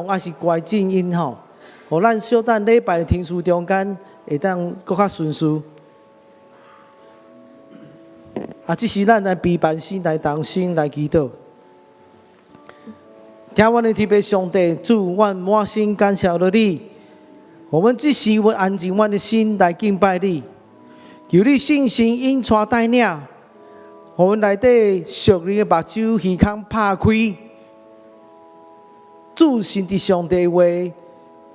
抑是歌靜音吼，予咱小等禮拜程序中間會當閣較順序。啊，這時咱來閉目心來同心來祈禱。疼阮的天父上帝，主，阮滿心感謝著你。我們這時會安靜阮的心來敬拜你，求你聖神引帶帶領，予阮內底屬靈的目睭耳孔拍開，注心佇上帝話，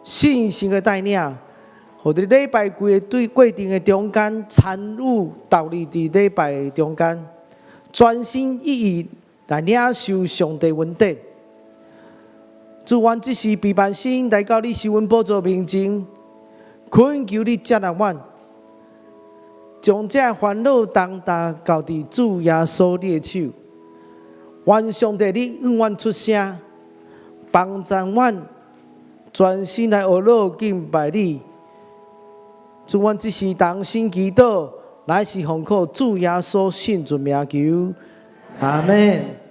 聖神的帶領，予佇禮拜規个對過程的中間參與投入佇禮拜中間，專心一意來領受上帝恩典。主，阮這時閉目心來到你施恩寶座面前，懇求你接納阮，將這煩惱重擔交佇主耶穌你的手。願上帝你向阮出聲，幫助阮專心來學樂敬拜你。主，阮這時同心祈禱，乃是奉靠主耶穌聖尊名求，阿們。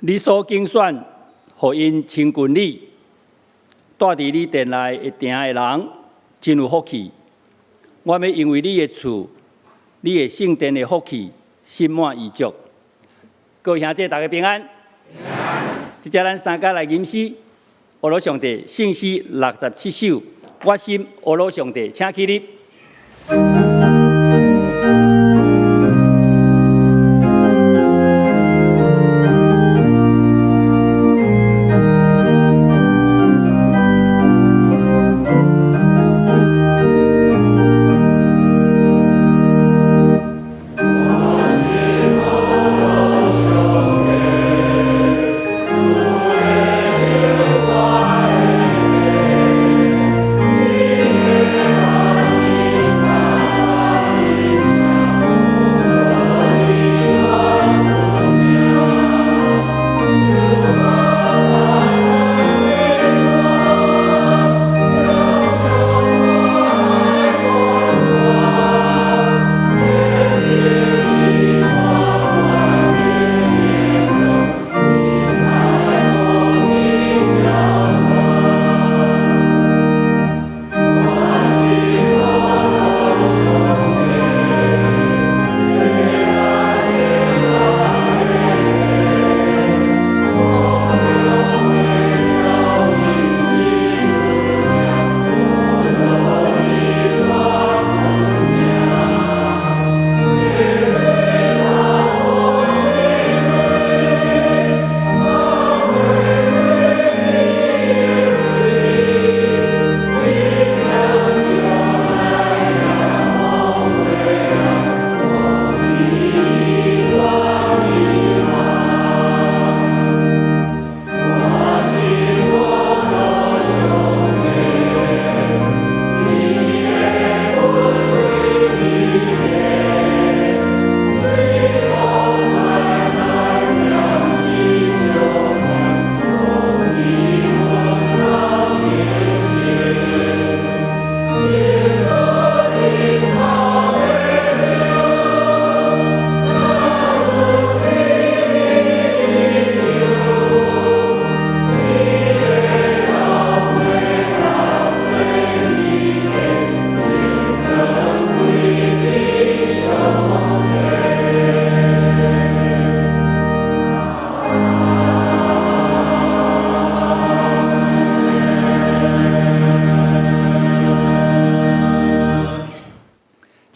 你所揀選，予𪜶親近你，住佇你殿內會定的人，真有福氣。我欲因為你的厝，你的聖殿的福氣，心滿意足。各位兄弟，大家平安。佇遮咱三家來吟詩，呵咾上帝聖詩67首，我心呵咾上帝，請起立。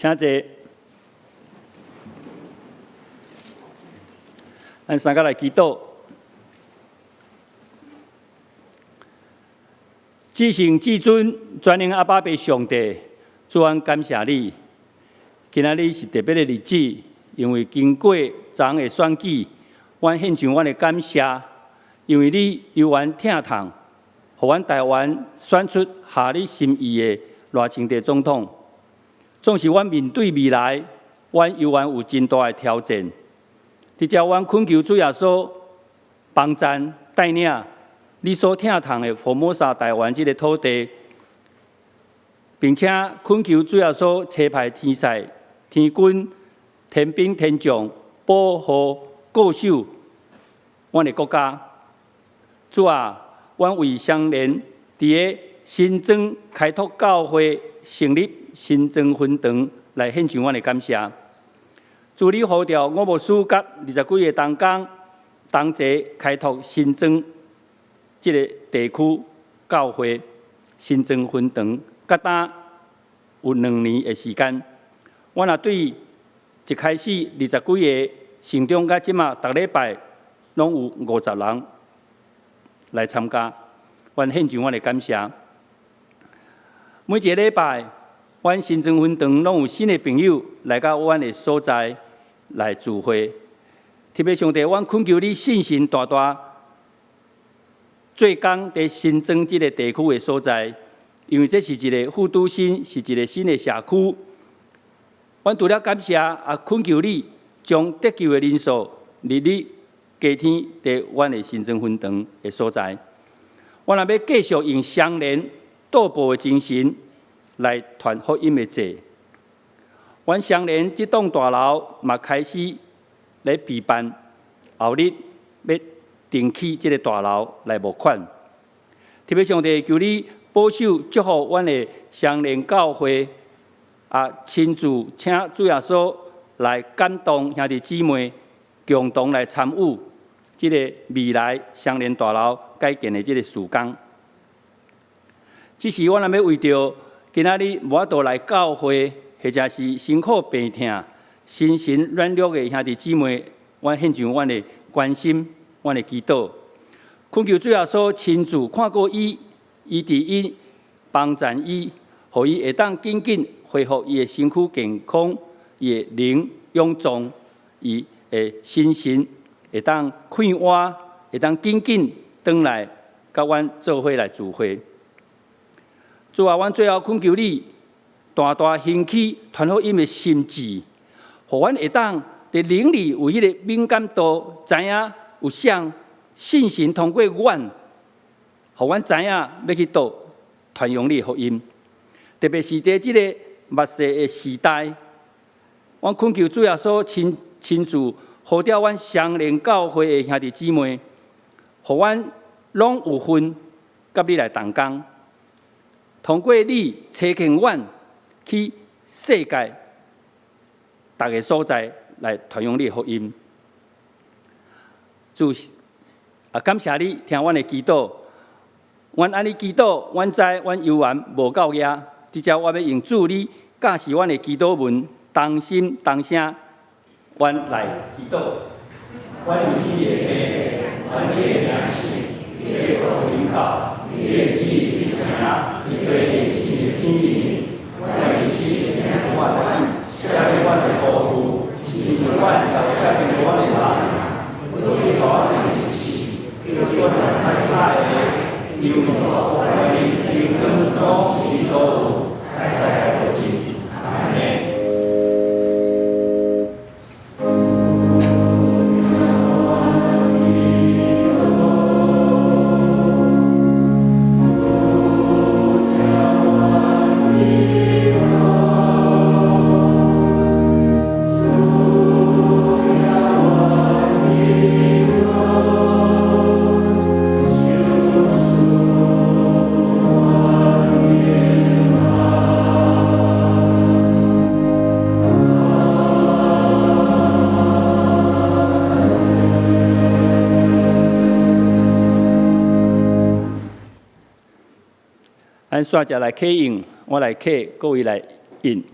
請坐。咱三個來祈禱。至聖至尊全能阿爸父上帝，主阮感謝你。今仔日是特別的日子，因為經過昨昏的選舉，阮獻上阮的感謝，因為你猶原疼痛，予阮台灣選出合你心意的賴清德總統。縱使阮面對未來，阮猶原有真大的挑戰。佇遮，阮懇求主耶穌幫贊帶領你所疼痛的福摩沙台灣這个土地，並且懇求主耶穌差派天使、天軍、天兵天將保護固守阮的國家。主啊，阮為雙連佇个新莊開拓教會成立新莊分堂來獻上阮的感謝。主你呼召吳牧師佮20幾个同工同齊開拓新莊這个地區教會新莊分堂，佮今有2年的時間。阮若對一開始20幾个成長到這馬，逐禮拜攏有50人來參加，阮獻上阮的感謝。每一个禮拜，阮新莊分堂攏有新的朋友來到阮的所在來聚會。特別上帝，阮懇求你信心大大做工佇新莊這个地區的所在，因為這是一个副都心，是一个新的社區。阮除了感謝，也懇求你將得救的人數日日加添佇阮的新莊分堂的所在。阮若欲繼續用雙連倒步的精神來傳福音的債。阮雙連這棟大樓嘛開始咧備辦，後日欲重起這个大樓來募款。特別上帝求你保守祝福阮的雙連教會，啊，親自請主耶穌來感動兄弟姊妹，共同來參與這个未來雙連大樓改建的這个事工。只是阮若欲為著今仔日無法度來教會，或者是辛苦病痛、心神軟弱的兄弟姊妹，阮獻上阮的關心、阮的祈禱，懇求主耶穌親自看顧伊，醫治伊，幫贊伊，予伊會當緊緊恢復伊的身軀健康，伊的靈勇壯，伊的心神會當快活，會當緊緊轉來佮阮做伙來聚會。主啊，阮最後懇求你，大大興起傳福音的心志，予阮會當佇靈裡有彼个敏感度，知影有啥信神通過阮，予阮知影欲去佗傳揚你的福音。特別是佇這个末世的時代，阮懇求主耶穌親親自呼召阮雙連教會的兄弟姊妹，予阮攏有份佮你來同工。通過你差遣阮去世界逐个所在來傳揚你的福音。主啊，感謝你聽阮的祈禱。阮按呢祈禱，阮知阮猶原無夠額。佇遮我欲用主你教示阮的祈禱文，同心同聲，阮來祈禱。阮佇天的父，願你的名聖，你的國臨到，你的旨意成，佇地親像天頂。阮日時的阮，赦免阮的過誤，親像阮也赦免阮的人。毋通帶阮入試，救阮脫歹的，因為國、權柄、榮光攏是你所有，代代無盡。阿們。咱煞只來啟應，我來啟，各位來應。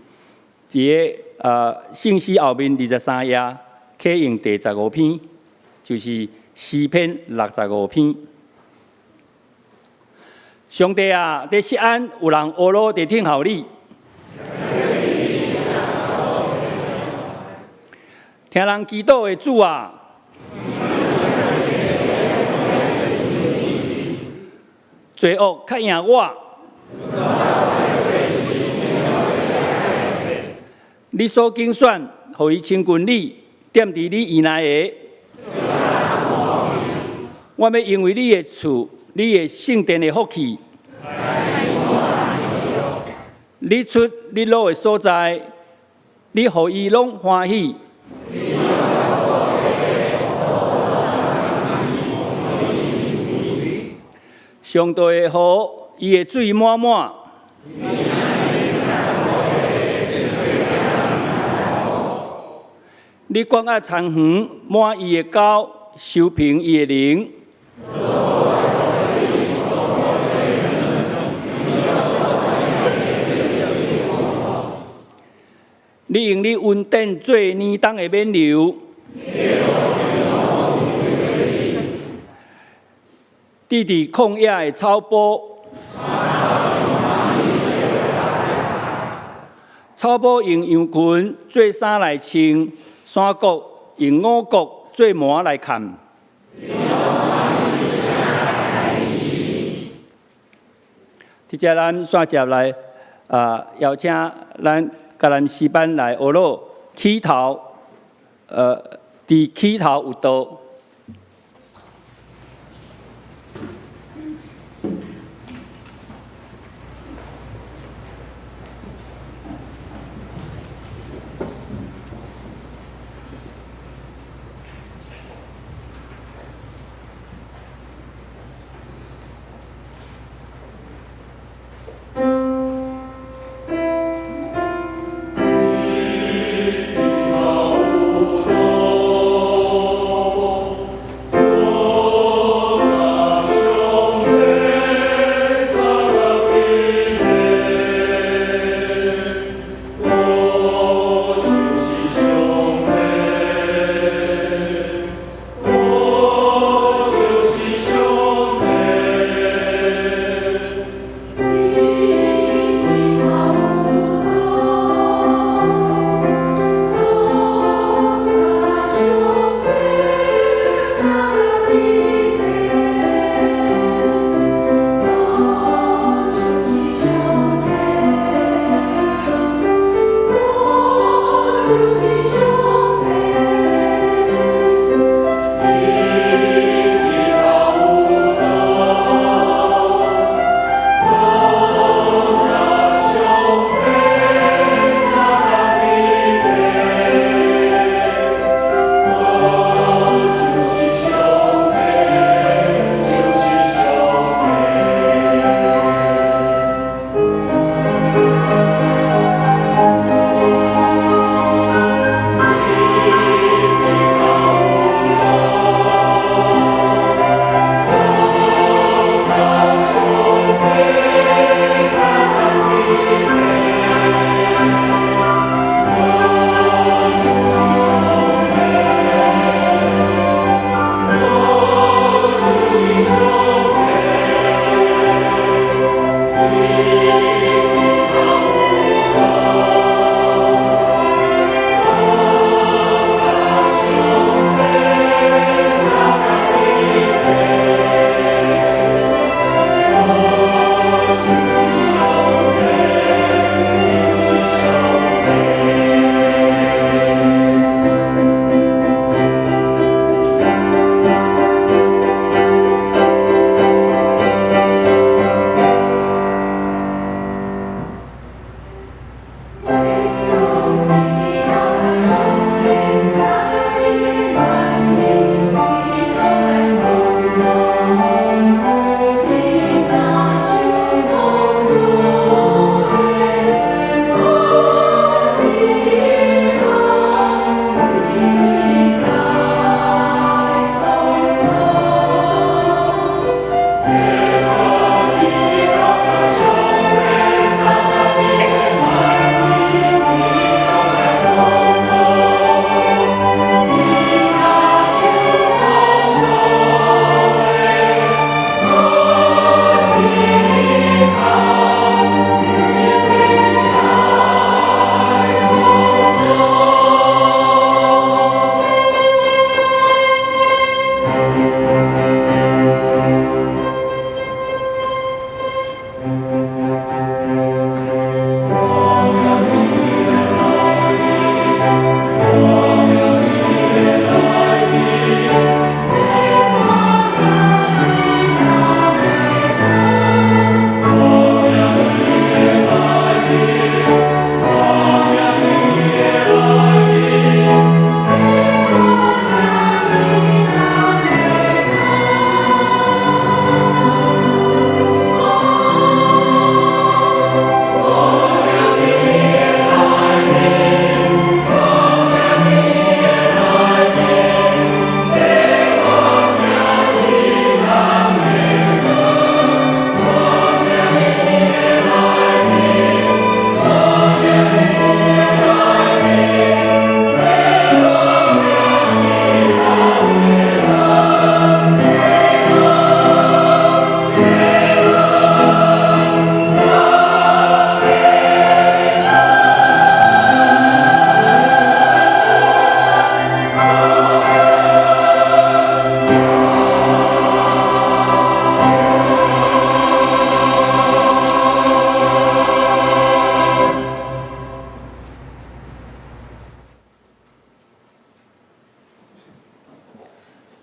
佇个聖詩後面23頁，啟應第十五篇，就是詩篇65篇。上帝啊，佇錫安有人呵咾佇等候你，聽人祈禱的主啊，罪惡較贏我。你所揀選，予伊親近你，踮佇你以內的，我欲因為你的厝，你的聖殿的福氣，日出日落的所在，你予伊攏歡喜。上帝的河，伊的水滿滿。你管轄田園，滿伊的溝，修平伊的嶺。你用你恩典做年冬的冕旒，佇佇曠野的草埔，草埔用羊群做衫來穿，山谷用五穀做縵來崁。佇遮咱煞接來啊，邀請咱迦南詩班來呵咾起頭，佇起頭有道。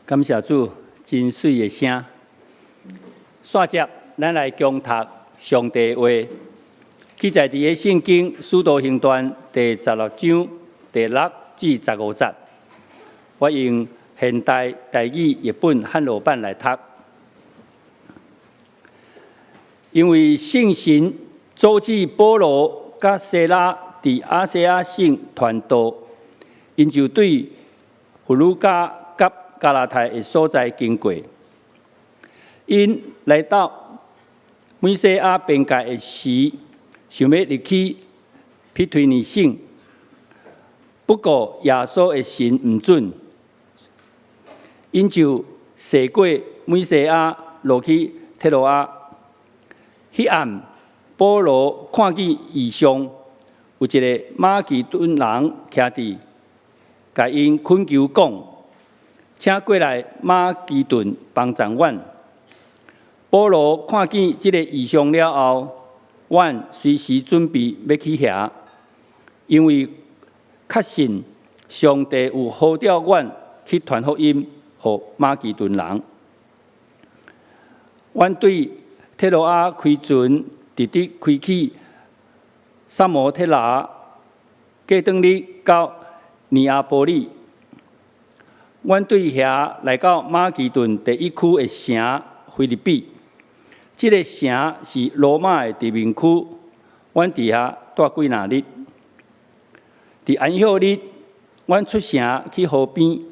感謝主，真媠的聲。煞接，咱來恭讀上帝話，記載佇个聖經《使徒行傳》第十六章第六至十五節。我用現代台語譯本漢羅版來讀。因為聖神阻止保羅佮西拉佇亞細亞省傳道，𪜶就對弗呂家佮加拉太的所在經過。𪜶來到米西亞邊界的時，想欲入去庇推尼省，不過耶穌的神毋准，𪜶就踅過米西亞落去特羅亞。彼暗，保羅看見異象，有一个馬其頓人徛佇，共𪜶懇求講：請過來馬其頓幫贊阮。保羅看見這个異象了後，阮隨時準備欲去遐，因為確信上帝有呼召阮去傳福音予馬其頓人。阮對特羅亞開船，直直開去薩摩特拿，過轉日到尼亞波里。阮對遐來到馬其頓第一區的城腓立比，這个城是羅馬的殖民區。阮佇遐蹛幾若日。佇安息日，阮出城去河邊，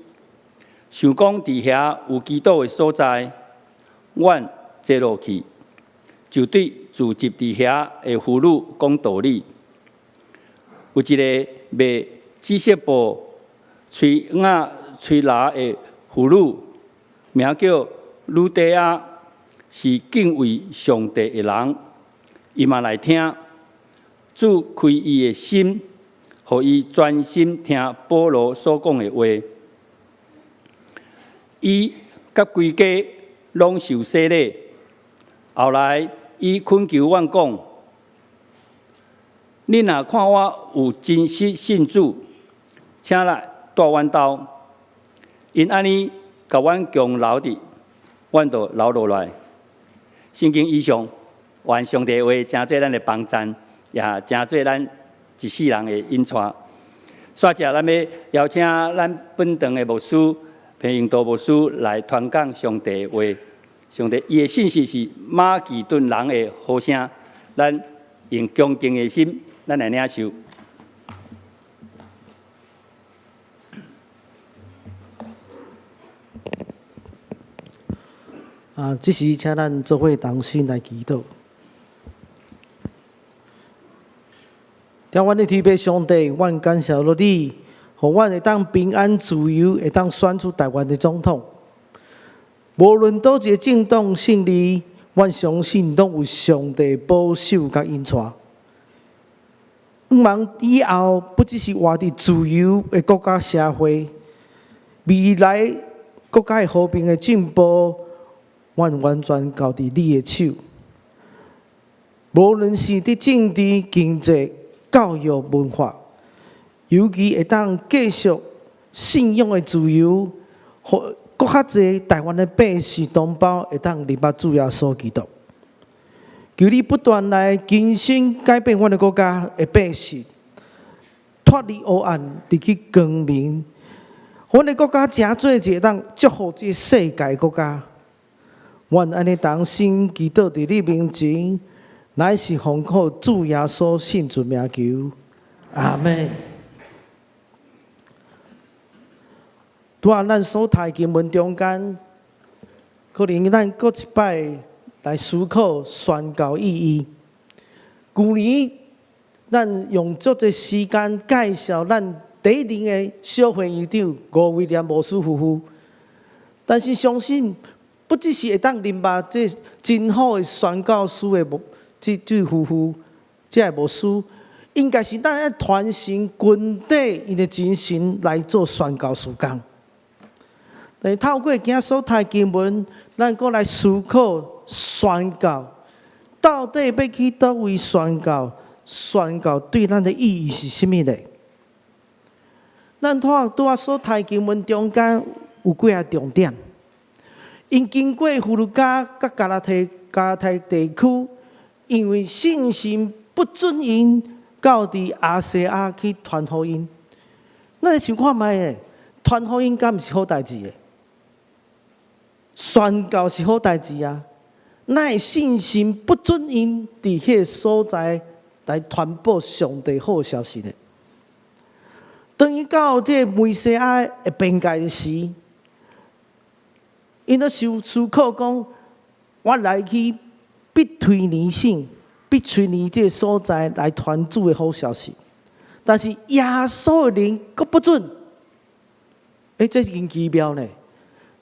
想講佇遐有祈禱的所在，阮坐落去，就對聚集佇遐的婦女講道理。有一个賣紫色布、催雅催拿的婦女，名叫呂底亞，是敬畏上帝的人，伊嘛來聽。主開伊的心，予伊專心聽保羅所講的話。伊佮規家攏受洗禮。後來，伊懇求阮講：恁若看我有真實信主，請來蹛阮兜。𪜶按呢共阮強留佇，阮就留落來。聖經以上，願上帝話成做咱的幫贊，也成做咱一世人的引帶。煞接，咱欲邀請咱本堂的牧師彭榮道牧師來傳講上帝的話。上帝伊的信息是馬其頓人的呼聲，咱用恭敬的心，咱來領受。啊，這時請咱做伙同心來祈禱。疼阮的天父上帝，阮感謝了你，予阮會當平安自由，會當選出台灣的總統。無論佗一个政黨勝利，阮相信攏有上帝保守佮引帶。向望以後不只是活佇自由的國家社會，未來國家的和平的進步，阮完全交佇你的手。無論是佇政治、經濟、教育、文化，尤其會當繼續信仰的自由，予閣較濟台灣的百姓同胞會當認捌主耶穌基督。求你不斷來更新改變阮的國家的百姓，脫離黑暗入去光明。阮的國家成做一个當祝福這个世界的國家。阮按呢同心祈禱佇你面前，乃是奉靠主耶穌聖尊名求，阿們。拄仔咱所讀經文中間，可能咱閣一擺來思考宣教意義。舊年咱用足濟時間介紹咱第一任的小會議長吳威廉牧師夫婦，但是相信不只是會當認捌這真好的宣教師的牧這對夫婦，這个牧師，應該是咱愛傳承軍隊𪜶的精神來做宣教事工。但是透過今仔所讀經文，咱閣來思考宣教，到底欲去佗位宣教？宣教對咱的意義是啥物呢？咱拄仔所讀經文中間有幾仔重點。𪜶經過弗呂家佮加拉提加拉太地區，因為聖神不准𪜶到佇亞細亞去傳福音。咱來想看覓咧？傳福音敢毋是好代誌的？宣教是好代誌啊！哪會聖神不准𪜶佇彼个所在來傳播上帝好消息呢？當伊到這個米西亞的邊界時，𪜶咧想思考講：我來去庇推尼省、庇推尼這个所在來傳主的好消息，但是耶穌的靈閣不准。欸，這真奇妙呢！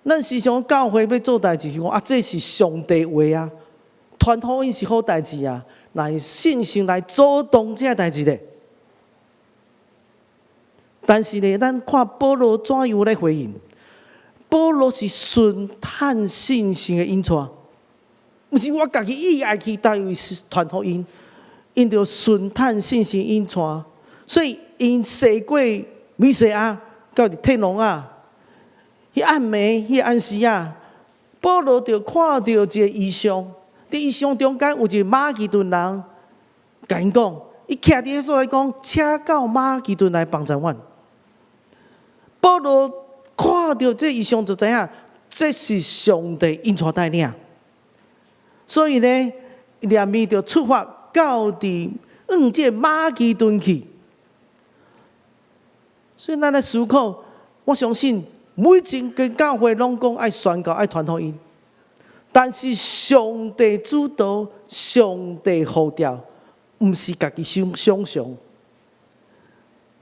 咱時常教會欲做代誌，是講啊，這是上帝話啊，傳福音是好代誌啊，來聖神來阻擋這个代誌咧。但是呢，咱看保羅怎樣來回應？保羅是順趁聖神的引帶，毋是我家己意愛去佗位傳福音，𪜶著順趁聖神引帶，所以𪜶踅過米西亞到佇特羅亞。彼暗暝，彼暗時啊，保羅就看著一個異象，佇異象中間有一個馬其頓人，共𪜶講，伊徛佇彼所在講，請到馬其頓來幫助阮。保羅看著這異象就知影，這是上帝引帶帶領。所以呢，連面就出發到佇往這個馬其頓去。所以咱來思考，我相信，每一間教會攏講愛宣教、愛傳福音，但是上帝主導、上帝呼召，毋是家己想想像。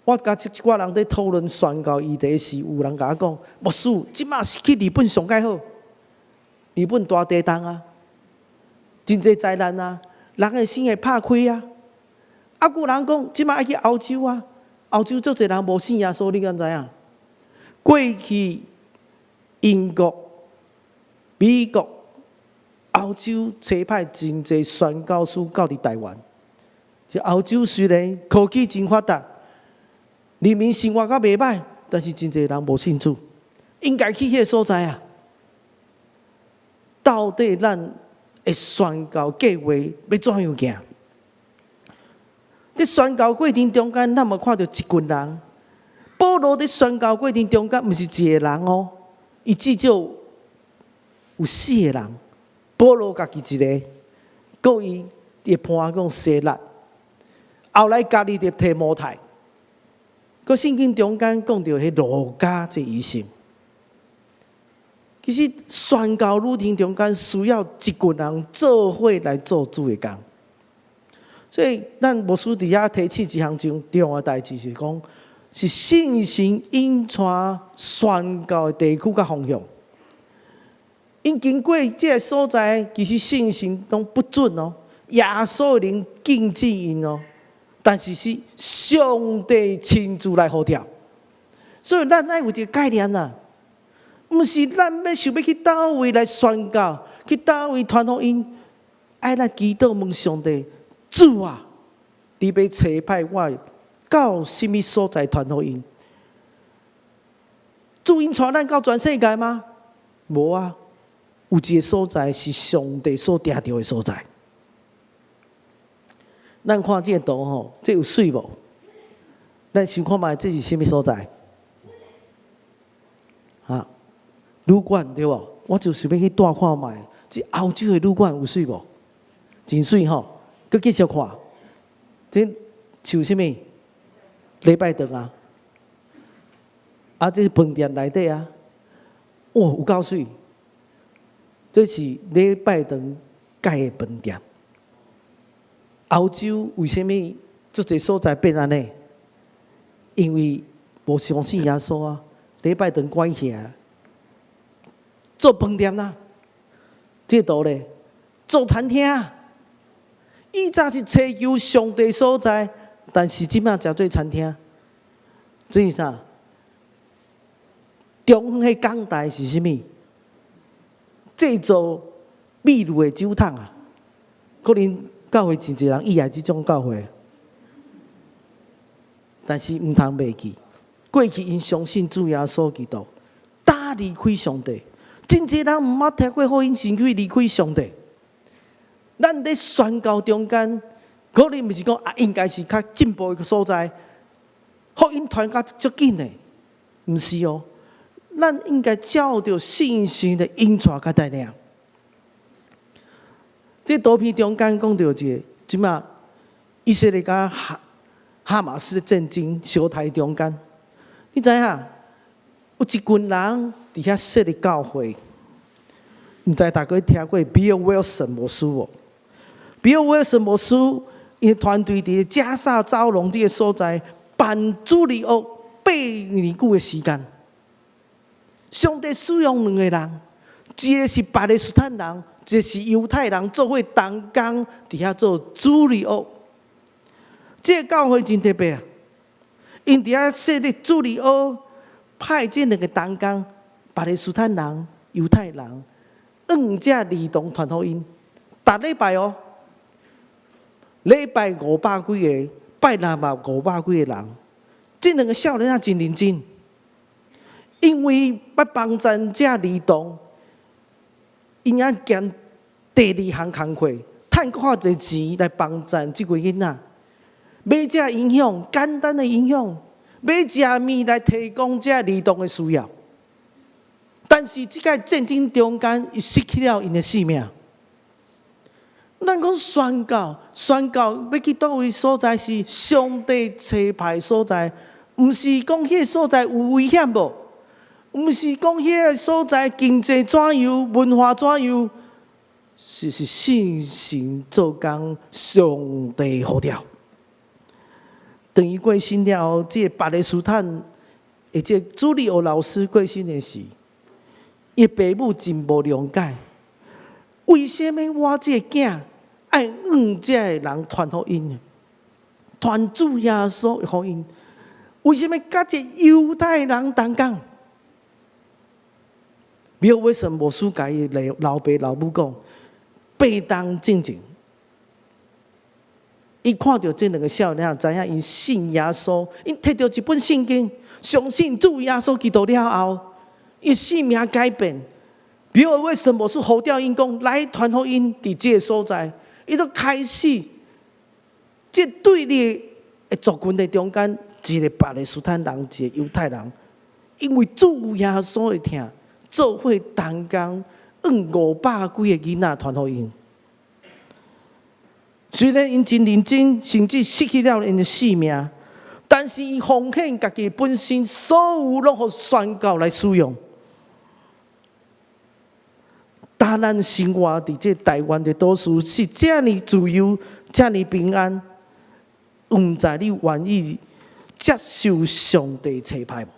我佮一寡人佇討論宣教議題時，有人共我講：牧師，這馬是去日本上蓋好，日本大地動啊，真濟災難啊，人的心會拍開啊。啊，閣有人講，這馬愛去歐洲啊，歐洲足濟人無信耶穌，你敢知影？過去英國、美國、歐洲差派真濟宣教師到佇台灣。這歐洲雖然科技真發達，人民生活較袂䆀，但是真濟人無信主，應該去彼个所在啊。到底咱的宣教計劃欲怎樣行？佇宣教過程中間，咱嘛看著一群人。保羅佇宣教過程中間，毋是一个人哦，伊至少有四个人。保羅家己一个，閣伊的伴講西拉，後來加入著提摩太。閣聖經中間講著彼路加這醫生。其實宣教旅程中間需要一群人做伙來做主的工。所以咱牧師佇遐提醒一項真重要的代誌是講，是聖神引帶宣教的地區佮方向。𪜶經過這个所在，其實聖神攏不准哦，耶穌的靈禁止𪜶哦，但是是上帝親自來呼召，所以咱愛有一個概念啊，毋是咱欲想欲去佗位來宣教，去佗位傳福音，愛咱祈禱問上帝，主啊，你欲差派我到啥物所在傳福音？主引帶咱到全世界嗎？無啊，有一个所在是上帝所定著的所在。咱看這个圖吼，這有媠無？咱想看覓，這是啥物所在？啊，旅館對無？我就是欲去蹛看覓，這歐洲的旅館有媠無？真媠吼！閣繼續看，這像啥物？禮拜堂啊，啊，這是飯店內底啊，哇，有夠媠！這是禮拜堂蓋的飯店。歐洲為啥物足濟所在變按呢？因為無相信耶穌啊，禮拜堂關起來，做飯店啦。這圖咧做餐廳。以前是追求上帝所在，但是這馬成做餐廳。這是啥？中央彼講台是啥物？製造秘魯的酒桶啊！可能教會真濟人意愛這種教會，但是毋通袂記，過去𪜶相信主耶穌基督，搭捌離開上帝。真濟人毋捌聽過福音，甚至離開上帝。咱佇宣教中間，可能毋是講啊，應該是較進步的所在，福音傳較足緊的，毋是哦。咱應該照著信心的引帶佮帶領。這圖片中間講著一个，這馬以色列佮哈馬斯的戰爭相台中間，你知影？有一群人佇遐設立教會，毋知大家聽過比爾威爾森牧師無？比爾威爾森牧師𪜶團隊佇加薩走廊這个所在辦主日學8年久的時間。上帝使用兩个人，一个是巴勒斯坦人，一个是猶太人，做伙同工佇遐做主日學。這个教會真特別啊！𪜶佇遐設立主日學，派這兩个同工，巴勒斯坦人、猶太人，向這兒童傳福音。逐禮拜哦，禮拜500幾个，拜六嘛500幾个人。這兩个少年仔真認真，因為欲幫贊這兒童，𪜶愛兼第二項工課，趁閣較濟錢來幫贊這群囡仔。買這營養，簡單的營養，買食物來提供這兒童的需要。但是這個戰爭中間，伊失去了𪜶的性命。咱講宣教，宣教欲去佗位所在是上帝差派所在，毋是講彼个所在有危險無？毋是講彼个所在經濟怎樣，文化怎樣，是信心做工，上帝呼召。當伊過身了後，這个巴勒斯坦的這个主日學老師過身的時，伊爸母真無諒解，為啥物我這个囝愛向這个人傳福音？傳主耶穌的福音？為啥物佮這猶太人同工？比爾威森牧師共伊老爸老母講，8冬進前，伊看著這兩个少年，知影𪜶信耶穌，𪜶提著一本聖經，相信主耶穌基督了後，伊性命改變。比爾威森牧師呼召𪜶講來傳福音，佇這个所在，伊就開始，這對立的族群的中間，一个巴勒斯坦人，一个猶太人，因為主耶穌的疼，做伙同工，向500幾个囡仔傳福音。雖然𪜶真認真，甚至失去了𪜶的性命，但是伊奉獻家己本身所有，攏予宣教來使用。當咱生活佇這台灣的都市是遮爾自由，遮爾平安，毋知你願意接受上帝差派無？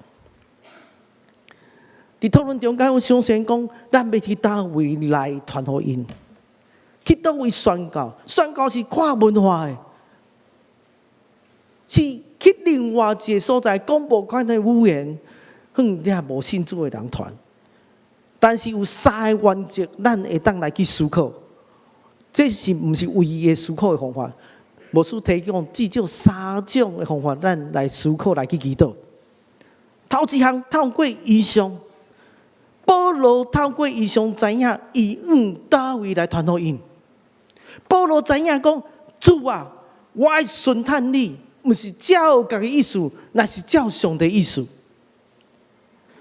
佇討論中間，有相信講，咱欲去佗位來傳福音，去佗位宣教？宣教是跨文化的，是去另外一个所在講無仝款的語言，向遐無信主的人傳。但是有三个原則，咱會當來去思考。這是毋是唯一的思考的方法？牧師提供至少三種的方法，咱來思考來去祈禱。頭一項透過異象，保羅透過異象知影，伊往佗位來傳福音。保羅知影講，主啊，我愛順趁你，毋是照家己意思，乃是照上帝意思。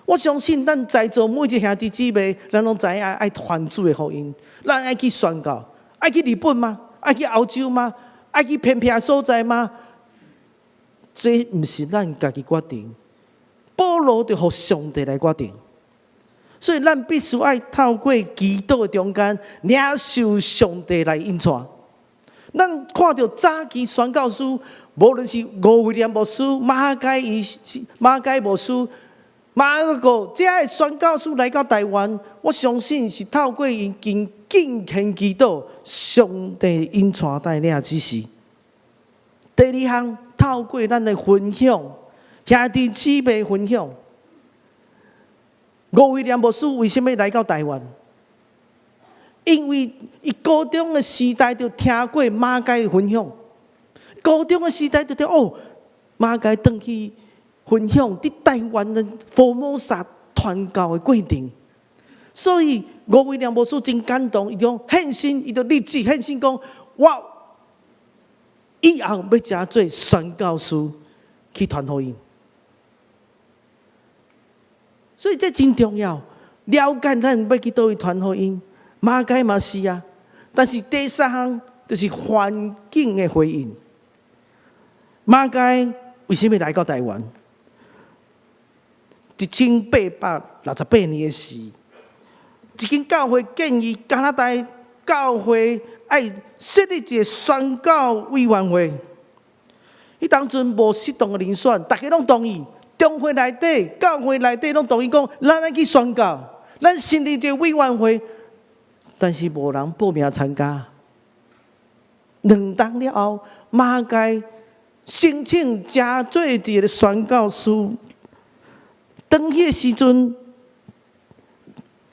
我相信咱在座每一个兄弟姊妹，咱攏知影愛傳主的福音，咱愛去宣教，愛去日本嗎？愛去歐洲嗎？愛去偏僻的所在嗎？這毋是咱家己決定，保羅就予上帝來決定。所以咱必須愛透過祈禱的中間，領受上帝來引帶。咱看著早期宣教師，無論是吳威廉牧師、馬偕牧師、馬可哥，這个宣教師來到台灣，我相信是透過𪜶經敬虔祈禱，上帝引帶帶領指示。第二項，透過咱的分享，兄弟姊妹分享。吳威廉牧師為啥物來到台灣？因為伊高中的時代就聽過馬偕的分享，高中的時代就聽哦，馬偕轉去分享佇台灣的佛摩薩傳教的過程。所以吳威廉牧師真感動，伊講獻身，伊就立志獻身講，我以後欲成做宣教師去傳福音。所以這真重要，了解咱欲去佗位傳福音，馬偕嘛是啊。但是第三項就是環境的回應。馬偕為啥物來到台灣？1868年的時，一間教會建議加拿大教會愛設立一個宣教委員會。彼當陣無適當的人選，大家攏同意。中會內底、教會內底攏同意講，咱愛去宣教，咱成立一個委員會，但是無人報名參加。2冬了後，馬偕申請成做一個宣教師。當彼個時陣，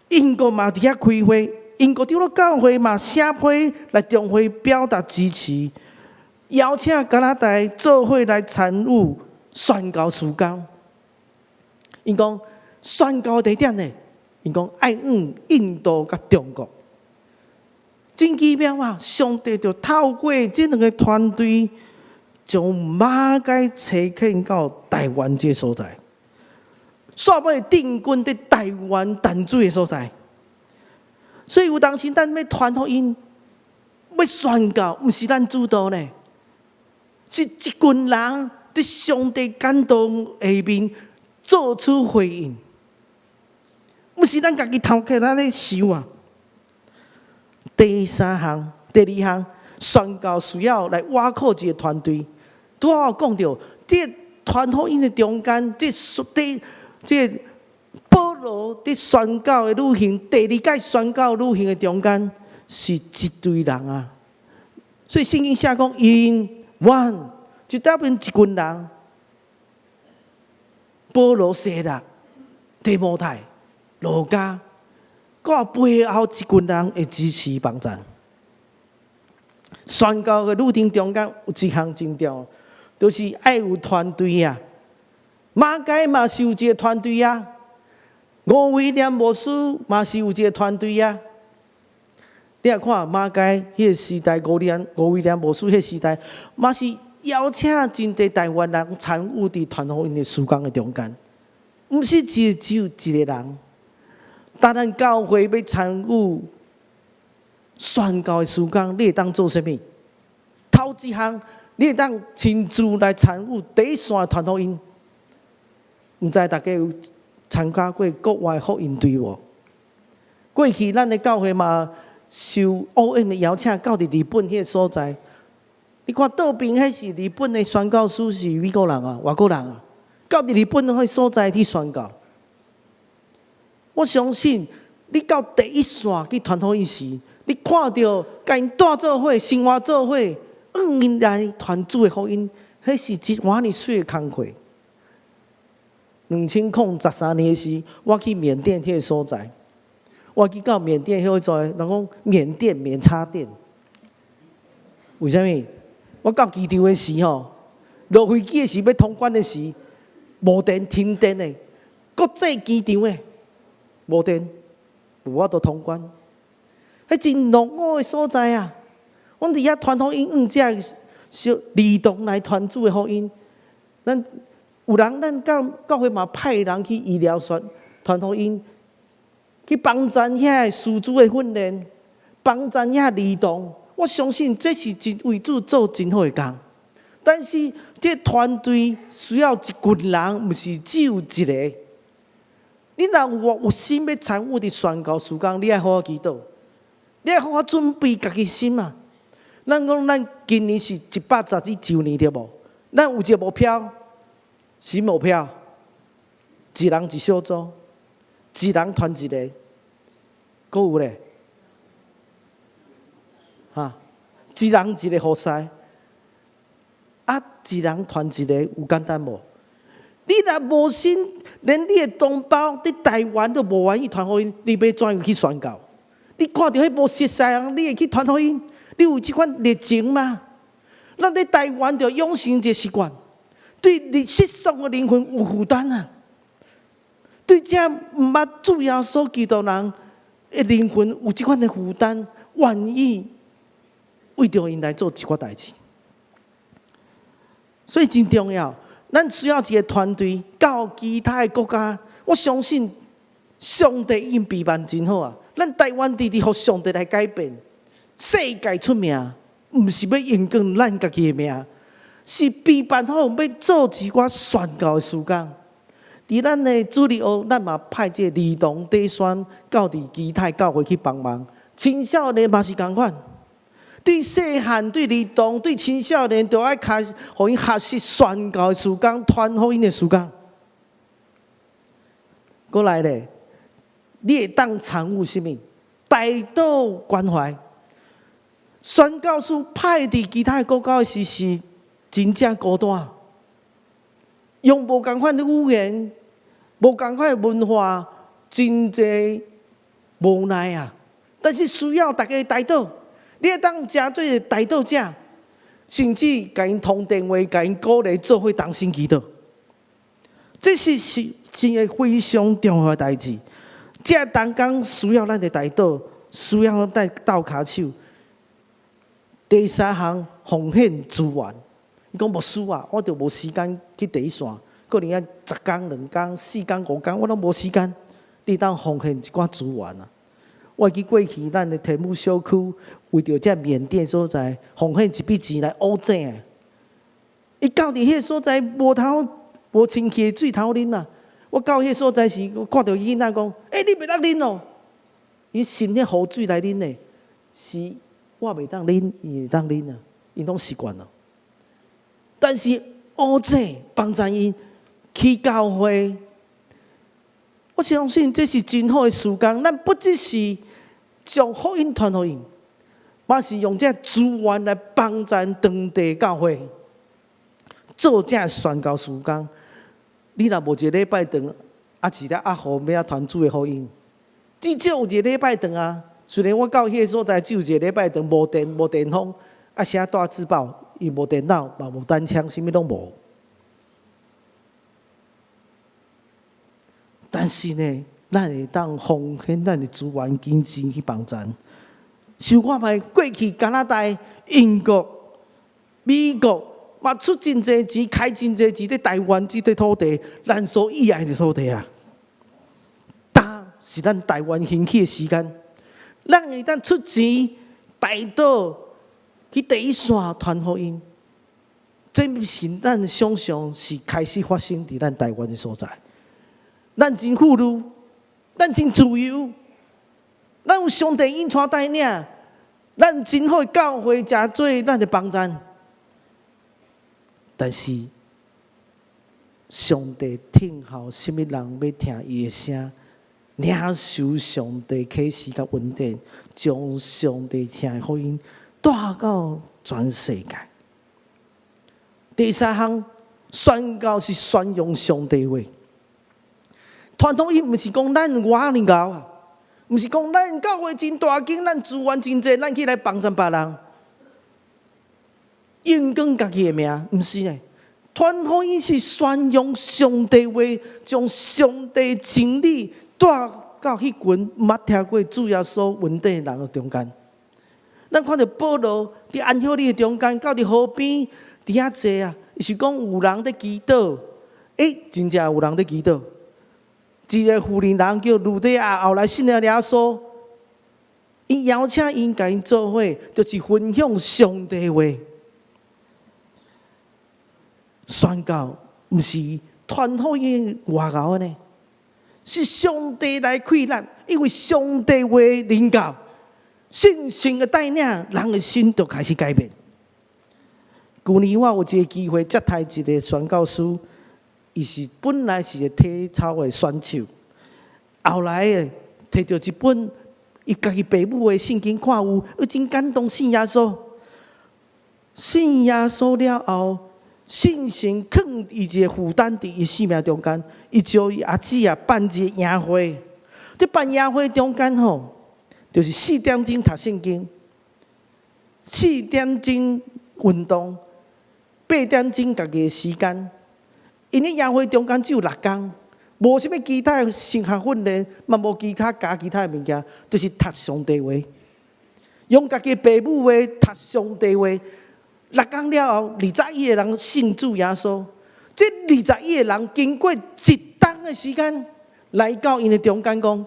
英國嘛佇遐開會，英國長老教會嘛寫批來中會表達支持，邀請加拿大做伙來參與宣教事工。𪜶講宣教地點呢？𪜶講愛往印度佮中國。真奇妙啊！上帝就透過這兩個團隊，將馬偕差遣到台灣這個所在，煞尾定根佇台灣淡水的所在。所以有當時咱欲傳福音，欲宣教，毋是咱主導呢，是一群人佇上帝感動下面做出回應，毋是咱家己頭殼咱咧想啊。第三項、第二項，宣教需要來倚靠一個團隊。拄仔有講著，這傳福音的中間，這第這個保羅佇宣教的旅行，第二擺宣教旅行的中間，是一隊人啊。所以聖經寫講，in one 就代表一群人。保羅、西拉、提摩太、路加，閣背後一群人會支持幫贊。宣教的旅程中間有一項真重要，就是愛有團隊啊。馬偕嘛是有一個團隊啊，吳威廉牧師嘛是有一個團隊啊。你若看馬偕彼個時代，吳威廉牧師彼個時代，嘛是邀請真濟台灣人參與佇傳福音的事工的中間，毋是只有一個人。當咱教會欲參與宣教的事工，你會當做啥物？頭一項，你會當親自來參與第一線傳福音。毋知大家有參加過國外福音隊無？過去咱的教會嘛受 O.M 的邀請，到佇日本彼個所在。你看倒邊彼是日本的宣教師是美國人啊，外國人啊，到佇日本彼個所在去宣教。我相信你到第一線去傳福音時，你看著共𪜶蹛做伙、生活做伙，向𪜶來傳主的福音，彼是一偌爾媠的工課。2013年時，我去緬甸彼個所在，我去到緬甸彼個所在，人講緬甸免插電，為啥物？我到機場的時吼，落飛機的時欲通關的時，無電停電的，國際機場的無電，無法度通關。彼真落伍的所在啊！阮佇遐傳福音，向遮小兒童來傳主的福音。咱有人，咱教會嘛派人去醫療所傳福音，去幫贊遐個師資的訓練，幫贊遐兒童。我相信這是真為主做真好的工。但是這團隊需要一群人，毋是只有一個。你若有心欲參與佇宣教事工，你愛好好祈禱，你愛好好準備家己心啊。咱講咱今年是111週年對無？咱有一個目標，啥目標？一人一小組，一人傳一個，閣有咧？哈，一人一個服侍，啊，一人傳一個有簡單無？你若無心，連你的同胞佇台灣都無願意傳福音，你欲怎樣去宣教？你看著彼無熟似人，你會去傳福音？你有這款熱情嗎？咱佇台灣就養成一個習慣，對你失喪的靈魂有負擔啊！對這毋捌主耶穌基督人的靈魂有這款的負擔，願意為著𪜶來做一寡代誌，所以真重要。咱需要一個團隊到其他的國家，我相信上帝已經備辦真好啊！咱台灣直直予上帝來改變，世界出名，毋是欲榮光咱家己的名，是備辦好欲做一寡宣教的事工。佇咱的主日學，咱嘛派這個兒童短宣到佇其他教會去幫忙。青少年嘛是仝款，對細漢、對兒童、對青少年，都愛開始予𪜶學習宣教的事工、傳福音的事工。過來咧，你會當參與啥物？代禱關懷。宣教師派佇其他的國家時，是真正孤單，用無仝款的語言，無仝款的文化，真濟無奈啊！但是需要大家代禱，你會當成做代禱者，甚至共𪜶通電話，共𪜶鼓勵做伙同心祈禱。這是真個非常重要的代誌。這同工需要咱的代禱，需要咱鬥跤手。第三項奉獻資源，伊講牧師啊，我就無時間去第一線，可能愛10工、2工、4工、5工，我攏無時間。你當奉獻一寡資源啊！我記過去咱的天母小區為著這緬甸所在奉獻一筆錢來烏井。伊到佇彼个所在無通無清氣的水通啉啊！我到彼个所在時，我看著伊囡仔講：“欸，你袂當啉哦！”伊盛彼雨水來啉的，是我袂當啉，伊會當啉啊！𪜶攏習慣了。但是烏井幫助𪜶去教會，我相信這是真好的事工。咱不只是將福音傳予𪜶，嘛是用這資源來幫助當地教會做這宣教事工。你若無一個禮拜堂，啊是咧阿虎欲按怎傳主的福音？至少有一個禮拜堂啊。雖然我到彼個所在只有一個禮拜堂，無電無電風，啊寫大字報，伊無電腦，嘛無單槍，啥物攏無。但是呢，咱會當奉獻咱的資源、金錢去幫贊。想看覓過去加拿大、英國、美國，嘛出真濟錢、開真濟錢，佇台灣這塊土地，咱所以愛的土地啊。今是咱台灣興起的時間，咱會當出錢代禱去第一線傳福音，這毋是咱想象，是開始發生佇咱台灣的所在。咱真富裕，咱真自由，咱有上帝引帶帶領，咱真好的教會，誠做咱的幫贊。但是上帝聽候啥物人欲聽伊的聲，領受上帝啟示佮恩典，將上帝聽的福音帶到全世界。第三項宣教是宣揚上帝話。傳福音毋是講咱偌爾𠢕啊，毋是講咱教會真大間，咱資源真濟，咱去來幫贊別人，榮光家己的名，毋是呢。傳福音是宣揚上帝話，將上帝真理帶到彼群毋捌聽過主耶穌恩典的人的中間。咱看著保羅佇安息日的中間，到佇河邊佇遐坐啊，伊是講有人佇祈禱，欸，真正有人佇祈禱。一個婦人叫呂底亞，後來信了耶穌，伊邀請𪜶共𪜶做伙，就是分享上帝話。宣教毋是傳福音外𠢕呢，是上帝來開咱，因為上帝話臨到，信心的帶領，人的心就開始改變。舊年我有一個機會接待一個宣教師。伊是本來是個體操的選手，後來的提著一本伊家己爸母的聖經看有，伊真感動信耶穌。信耶穌了後，信心囥伊一個負擔佇伊生命中間，伊招伊阿姊啊辦一個營會，這辦營會中間吼，就是4點鐘讀聖經，4點鐘運動，8點鐘家己的時間。𪜶咧營會中間只有6工，無啥物其他的神學訓練，嘛無其他加其他的物件，就是讀上帝話，用家己爸母話讀上帝話。6工了後，21個人信主耶穌。這21個人經過一冬的時間，來到𪜶的中間講，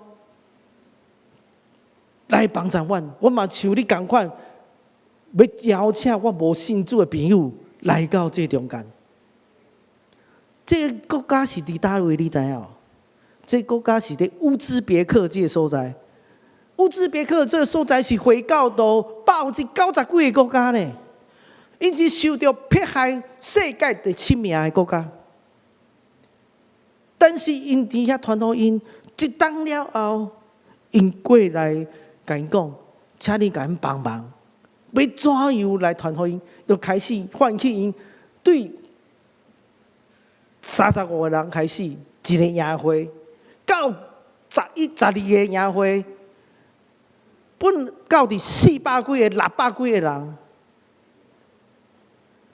來幫助阮，我嘛像你仝款，欲邀請我無信主的朋友來到這中間。這个國家是佇佗位，你知影無？這個國家是佇烏茲別克這个所在。烏茲別克這个所在是回教徒90幾%的國家呢，𪜶是受著迫害世界第七名的國家。但是𪜶佇遐傳福音，一冬了後，𪜶過來共𪜶講，請你共阮幫忙，欲怎樣來傳福音？就開始喚起𪜶對35個人開始一个營會，到11、12個營會，本到佇400幾个、600幾個人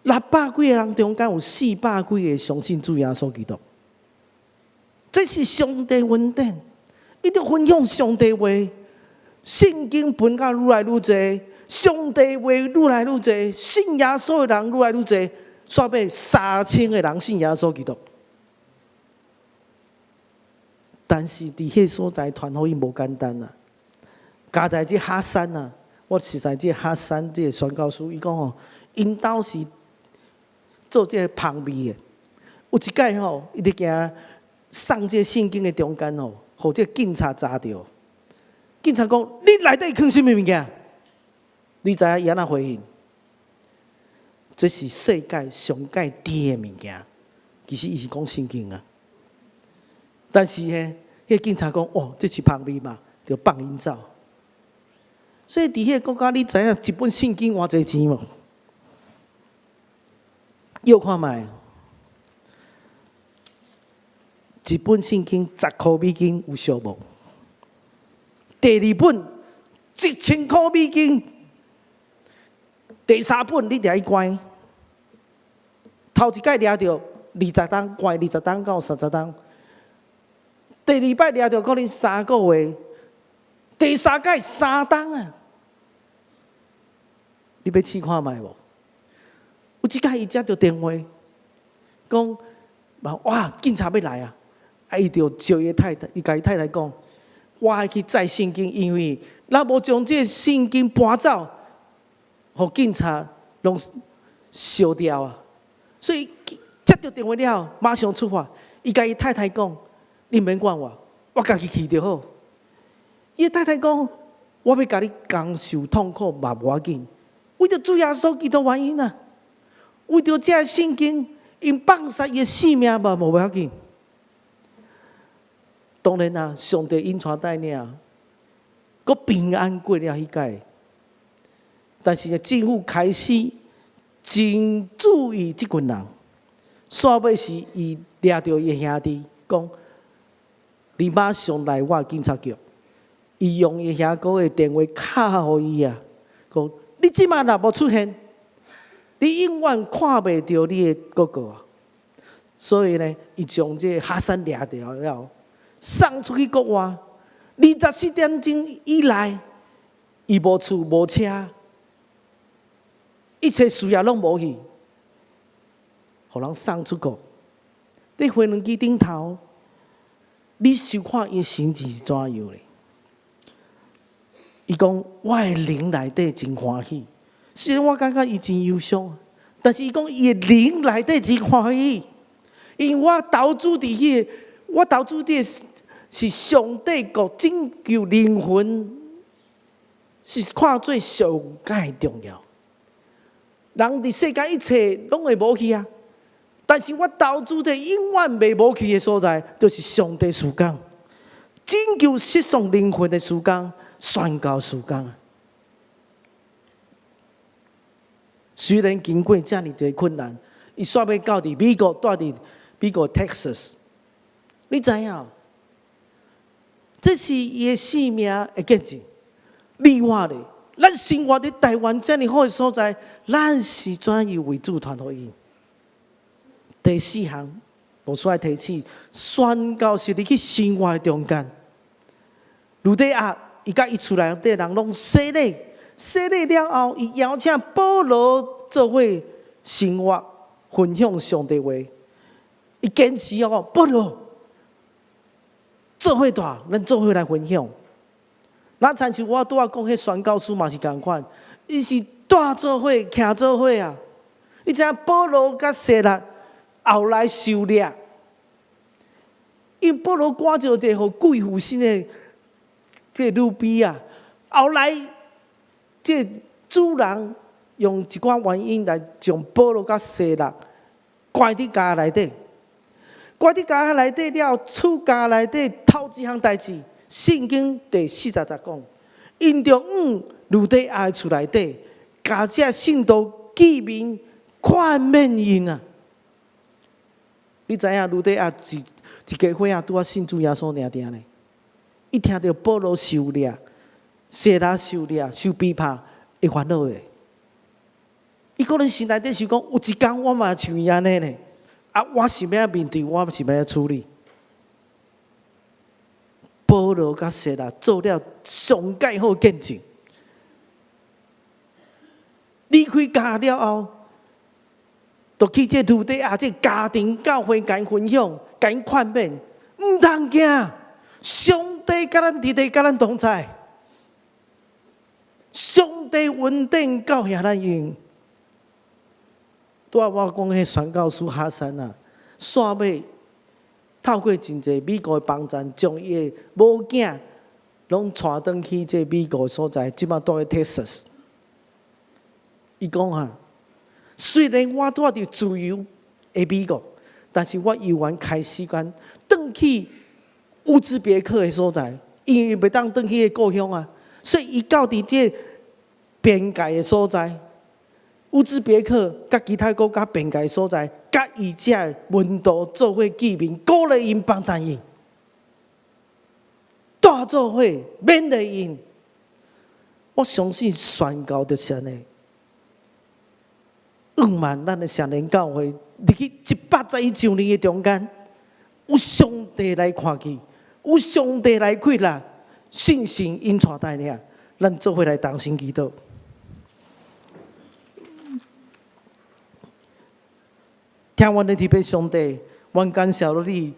，600幾個人中間有400幾個相信主耶穌基督。這是上帝恩典，伊就分享上帝話，聖經分甲愈來愈濟，上帝話愈來愈濟，信耶穌的人愈來愈濟，煞尾3000個人信耶穌基督。但是佇彼个所在傳福音無簡單啊！加在這哈山啊，我實在這哈山這个宣教師，伊講吼，𪜶兜是做這个芳味的。有一擺吼，伊佇行送這个聖經的中間吼，予這个警察查著。警察講：你內底囥啥物物件？你知影伊按怎回應？這是世界上蓋甜的物件。其實伊是講聖經啊。但是呢，彼个警察講：哦，這是芳味嘛，就放𪜶走。所以佇彼个國家，你知影一本聖經偌濟錢無？臆看覓，一本聖經10箍美金有俗無？第二本1000箍美金，第三本你著愛關。頭一擺掠著20冬，關20冬到30冬。第二擺掠著可能3個月，第三擺3冬啊！你欲試看覓無？有一擺伊接著電話，講哇，警察欲來啊！啊，伊就召伊太太，伊共伊太太講：我愛去載聖經，因為若無將這个聖經搬走，予警察攏燒掉啊！所以接著電話了後，馬上出發。伊共伊太太講：你毋免管我，我家己去就好。伊太太講：我欲共你共受痛苦嘛無要緊，為著主耶穌基督原因啊！為著這个聖經，𪜶放殺伊的性命嘛無要緊。當然啊，上帝引帶帶領，閣平安過了彼擺。但是呢，政府開始真注意這群人，煞尾是伊掠著伊的兄弟，講：你馬上來我警察局。伊用伊兄哥的電話敲予伊啊，講：你這擺若無出現，你永遠看袂著你的哥哥啊！所以呢，伊將這个哈山掠著了，送出去國外。24點鐘以內，伊無厝無車，一切事業攏無去，予人送出國。佇飛輪機頂頭，你想看伊心情是怎樣咧？伊講：我的靈內底真歡喜，雖然我感覺伊真憂傷，但是伊講伊的靈內底真歡喜，因為我投資佇彼个，我投資佇是上帝國拯救靈魂，是看做上蓋重要。人佇世間一切攏會無去啊，但是我投資佇永遠袂無去的所在，就是上帝事工，拯救失喪靈魂的事工，宣教事工。雖然經過遮爾濟困難，伊煞欲到佇美國，蹛佇美國 Texas，你知影？這是伊的性命的見證。你我咧，咱生活佇台灣遮爾好的所在，咱是怎樣為主傳福音？第四項，牧師愛提醒，宣教是入去生活的中間。呂底亞伊佮伊厝內底人攏洗禮，洗禮了後，伊邀請保羅做伙生活，分享上帝話。伊堅持哦，保羅做伙蹛，咱做伙來分享。咱親像我拄仔講彼宣教師嘛是仝款，伊是蹛做伙、徛做伙啊。你知影保羅佮西拉後來受掠，因為保羅趕著一個予貴婦身的這個女婢啊，後來這個主人用一寡原因來將保羅佮西拉關佇監內底，關佇監內底了，處監內底頭一項代誌，聖經第40節講，𪜶著往呂底亞的厝內底，共這信徒見面勸勉𪜶啊。你知影呂底亞一一家伙仔拄仔信主耶穌爾爾呢？伊聽著保羅受掠，西拉受掠、受逼迫，會煩惱的。伊可能心內底想講，有一工我嘛像伊按呢呢，啊，我是欲按怎面對，我是欲按怎處理。保羅佮西拉做了上蓋好見證。離開監了後，就去這呂底亞這家庭教會，共𪜶分享，共𪜶勸勉，毋通驚，上帝佮咱佇咧，佮咱同在，上帝恩典夠遐咱用。拄仔我講彼宣教師哈山啊，煞尾透過真濟美國的幫贊，將伊的某囝攏帶轉去這美國的所在，這擺蹛佇 Texas。伊講啊，雖然我蹛佇自由的美國，但是我猶原開時間轉去烏茲別克的所在，因為袂當轉去伊故鄉啊，所以伊到佇這邊界的所在，烏茲別克佮其他國家邊界的所在，佮伊遮的門徒做伙見面，鼓勵𪜶，幫贊𪜶，蹛做伙勉勵𪜶。我相信宣教就是按呢。向望咱的聖靈教會入去111周年的中間，有上帝來看見，有上帝來開啦，信心引帶帶領，咱做伙來同心祈禱。聽阮的天父上帝，阮感謝你，予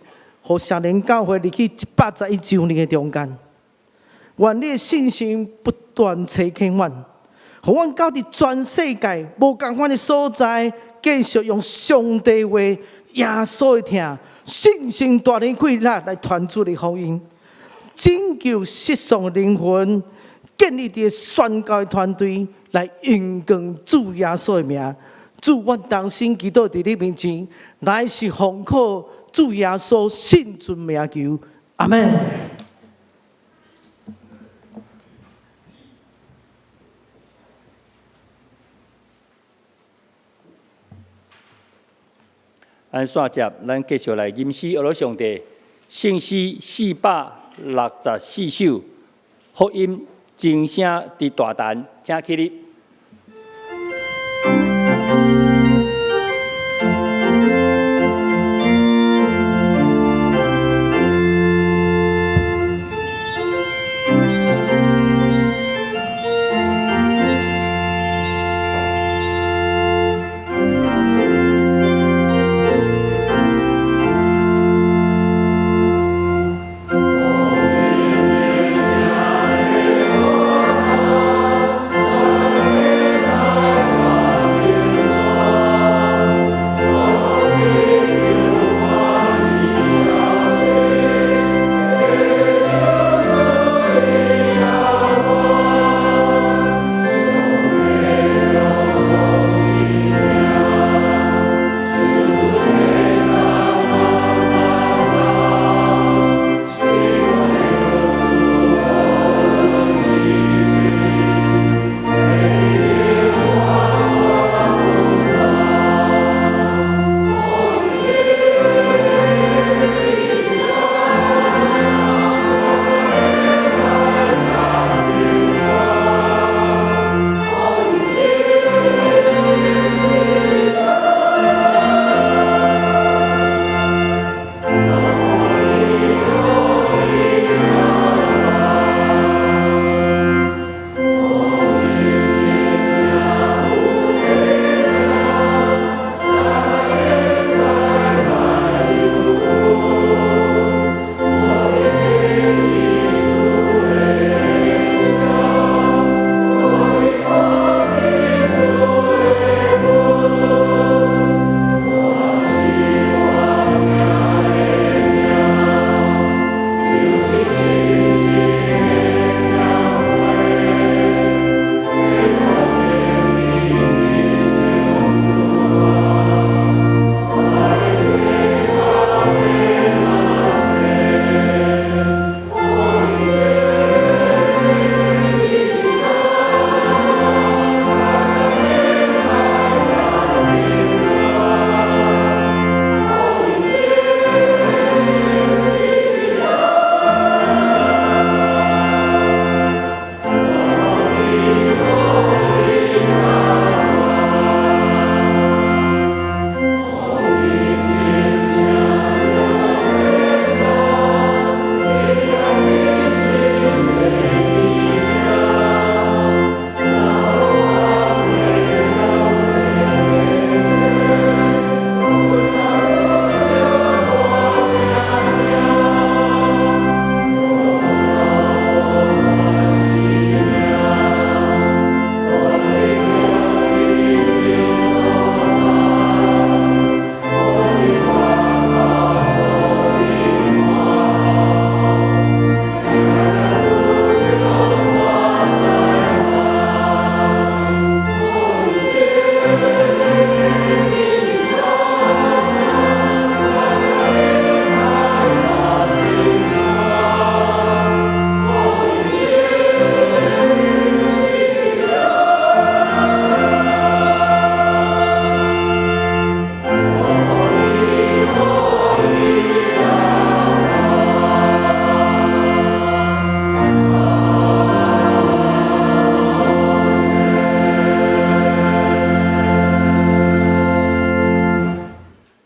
聖靈教會入去111周年的中間，願你的信心不斷差遣阮。予阮到佇全世界無仝款的所在，繼續用上帝話、耶穌的疼、信心帶領氣力來傳主的福音，拯救失喪靈魂，建立這個宣教的團隊來榮光主耶穌的名。主，阮同心祈禱佇你面前，乃是奉靠主耶穌聖尊名求，阿們。咱煞接，咱繼續來吟詩，阿羅上帝聖詩464首，福音真聲佇大陳，請起立。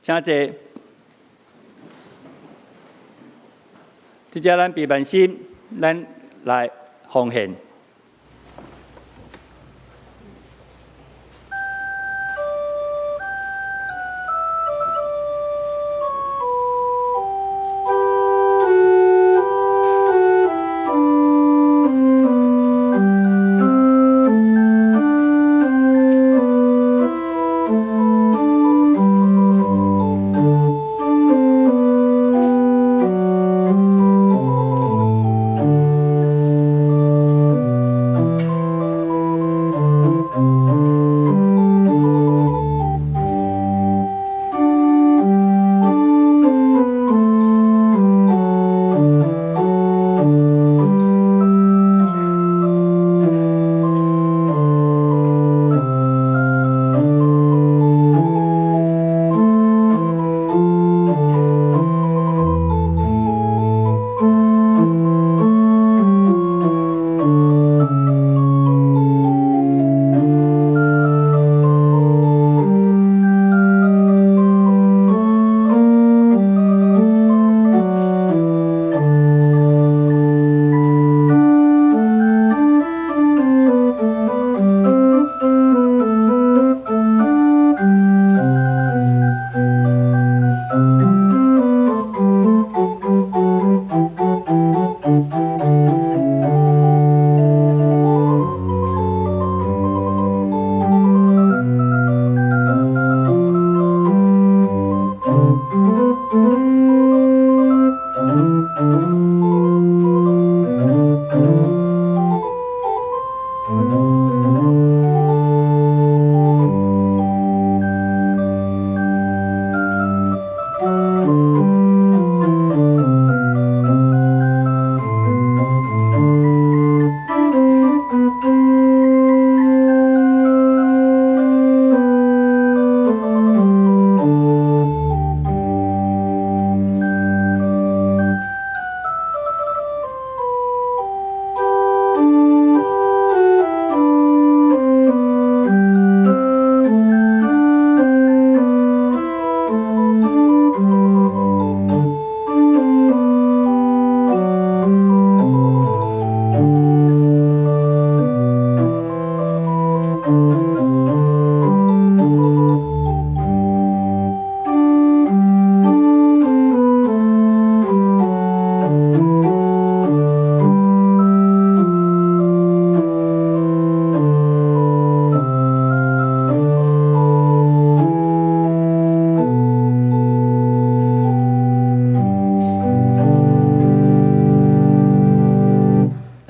請坐。這遮咱閉萬心，咱來奉獻。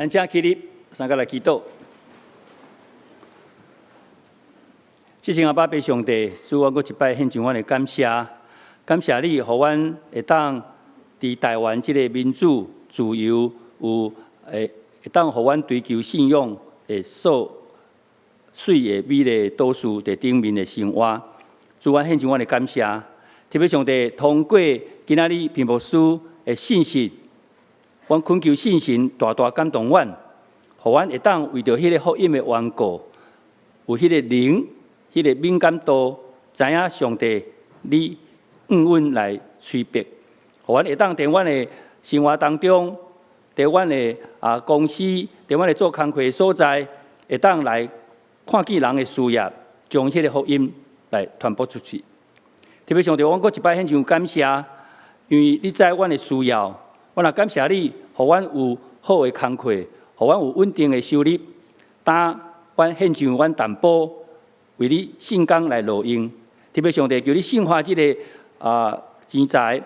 咱請起立，三個來祈禱。至聖阿爸父上帝，主，阮閣一擺獻上阮的感謝，感謝你，予阮會當佇台灣這个民主、自由，有會當予阮追求信仰的所媠的美麗都市佇頂面的生活。主，阮獻上阮的感謝，特別上帝通過今仔日平牧師的信息，阮懇求聖神大大感動阮，予阮會當為著彼个福音的緣故，有彼个靈、彼个敏感度，知影上帝你向阮來催逼，予阮會當佇阮的生活當中，佇阮的公司，佇阮的做工課的所在，會當來看見人的需要，將彼个福音來傳播出去。特別上帝，阮閣一擺獻上感謝，因為你知阮的需要，阮也感謝你，予阮有好的工課，予阮有穩定的收入。當阮獻上阮淡薄，為你聖工來勞用。特別上帝，求你聖化這个錢財，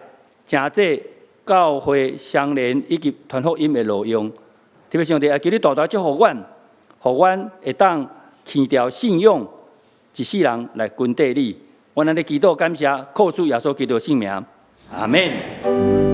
誠做教會相連以及傳福音的路用。特別上帝，也求你大大祝福阮，予阮會當牽著信仰，一世人來跟綴你。阮按呢祈禱感謝，靠主耶穌基督聖名，阿們。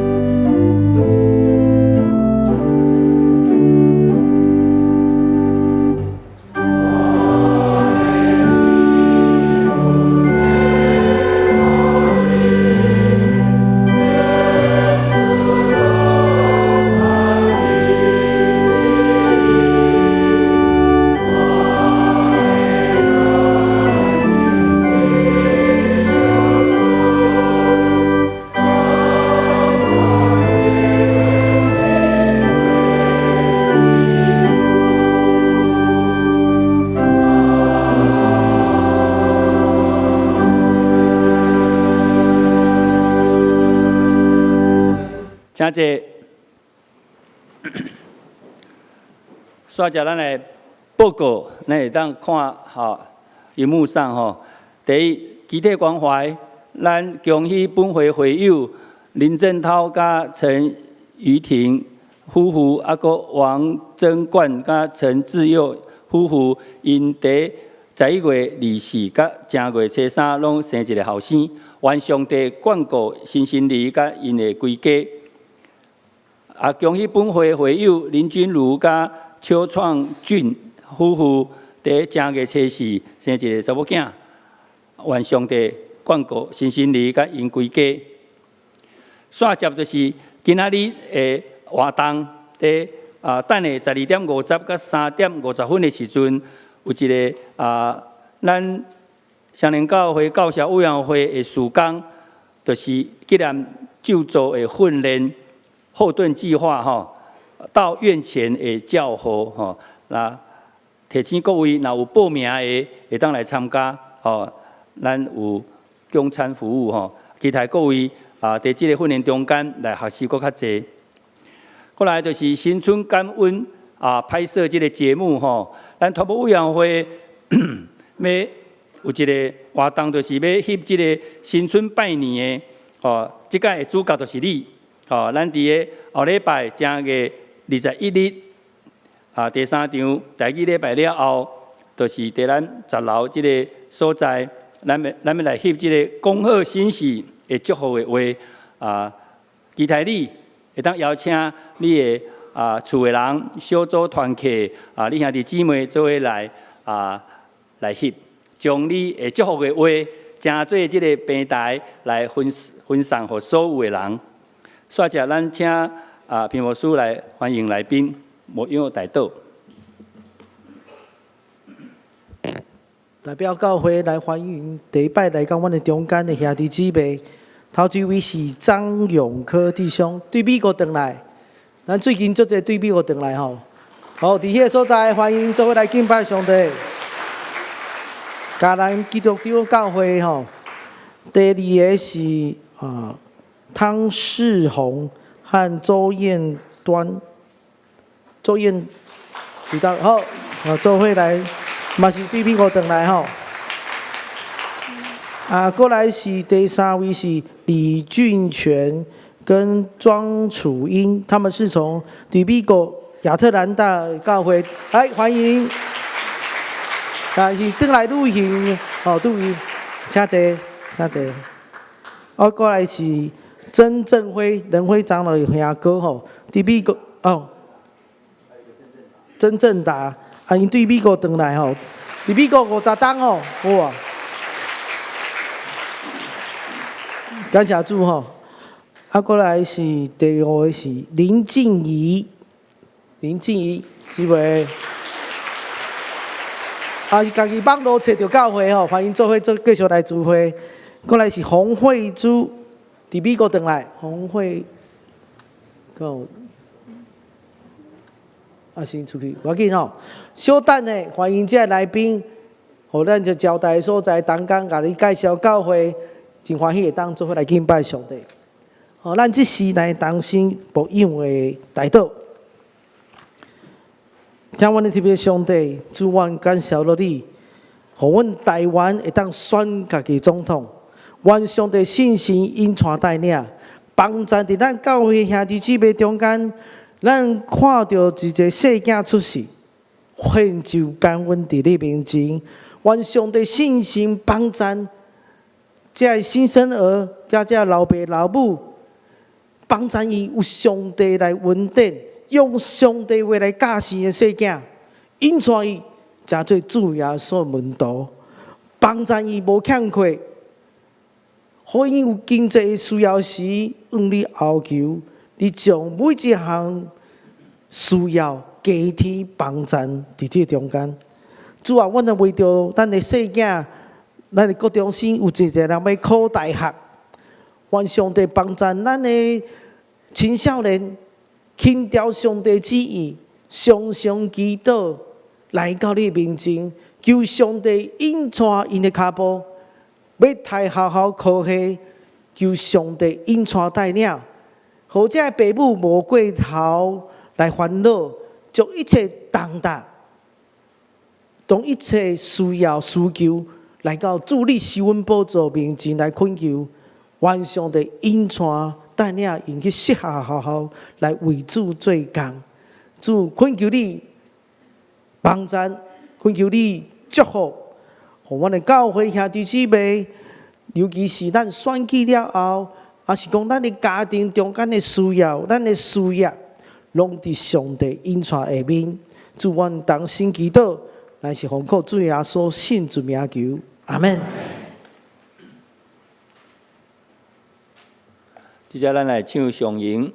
請坐。煞接咱的報告，咱會當看吼螢幕上吼。第一，集體關懷，咱恭喜本會會友林正濤佮陳瑜婷夫婦，啊，閣王增冠佮陳志佑夫婦，𪜶佇11月24佮正月初三攏生一个後生，願上帝眷顧新生兒佮𪜶的規家。啊，恭喜本會會友林君如佮邱創俊夫婦，佇正月初四生一个查某囝，願上帝眷顧新生兒佮𪜶規家。煞接就是今仔日的活動，佇啊等下12點50佮3點50分的時陣，有一个啊，咱雙連教會教師委員會的事工，就是紀念救助的訓練後盾計劃吼，到院前的教號吼，那提醒各位，若有報名的，會當來參加吼，咱有供餐服務吼，期待各位啊，佇這个訓練中間來學習閣較濟。過來就是新春感恩啊，拍攝這个節目吼，咱團部委員會欲有一个活動，就是欲翕這个新春拜年的吼，這擺的主角就是你吼，咱佇个後禮拜正月21日啊，第三場台語禮拜了後，就是佇咱十樓這个所在，咱欲來翕這个恭賀新禧的祝福的話啊，期待你會當邀請你的啊厝的人、小組團契啊，你兄弟姊妹做伙來啊來翕，將你的祝福的話，成做這个平台來分送予所有的人。煞接咱請啊平牧師來歡迎來賓，牧養代禱。代表教會來歡迎第一擺來到阮的中間的兄弟姊妹。頭一位是張永科弟兄，對美國轉來。咱最近足濟對美國轉來吼。好，佇彼个所在歡迎做伙來敬拜上帝。迦南基督長教會吼，第二个是啊湯世宏和周燕端，周燕，知道好，啊做伙來，嘛是對美國轉來吼。啊，過來是第三位是李俊全跟莊楚英，他們是從佇美國亞特蘭大教會來歡迎。啊，是轉來旅行，哦，對，請坐，請坐。啊，過來是曾正輝仁輝長老的兄哥吼，佇美國哦，曾正達，啊，𪜶對美國轉來吼，佇美國50冬吼，哇！感謝主吼，啊，過來是第五个是林靜儀，林靜儀姊妹，啊是家己網路揣著教會吼，歡迎做伙做繼續來聚會。過來是洪慧珠，佇美國轉來，洪慧，夠，啊先出去，無要緊吼。稍等下，歡迎這个來賓，予咱就招待所在，同工共你介紹教會。真歡喜會當做伙來敬拜上帝。好，咱這時來同心牧養的代禱。聽阮的特別上帝，主，阮感謝了你，予阮台灣會當選家己總統。願上帝信心引帶帶領，幫助佇咱教會兄弟姊妹中間，咱看著一个細囝出世，獻就感恩佇你面前。願上帝信心幫助。這个新生兒，佮這老爸老母，幫助伊有上帝來恩典，用上帝話來教生的細囝，引帶伊成做主耶穌門徒，幫助伊無欠缺，予伊有經濟的需要時，向你哀求，你將每一項需要加添幫助佇這中間。主啊，阮若為著咱的細囝。咱的國中生有一個人欲考大學，願上帝幫助咱的青少年，輕調上帝旨意，常常祈禱來到你面前，求上帝引帶𪜶的跤步，欲讀學校科系，求上帝引帶帶領，予這个爸母無過頭來煩惱，將一切重擔，將一切需要需求來到主你施恩寶座面前來懇求，願上帝引帶帶領𪜶去適合學校來為主做工。主懇求你幫贊，懇求你祝福，予阮的教會兄弟姊妹，尤其是咱選舉了後，抑是講咱的家庭中間的需要，咱的事業，攏佇上帝引帶下面。主，阮同心祈禱，乃是奉靠主耶穌聖主名求，阿門。接下來咱來唱上營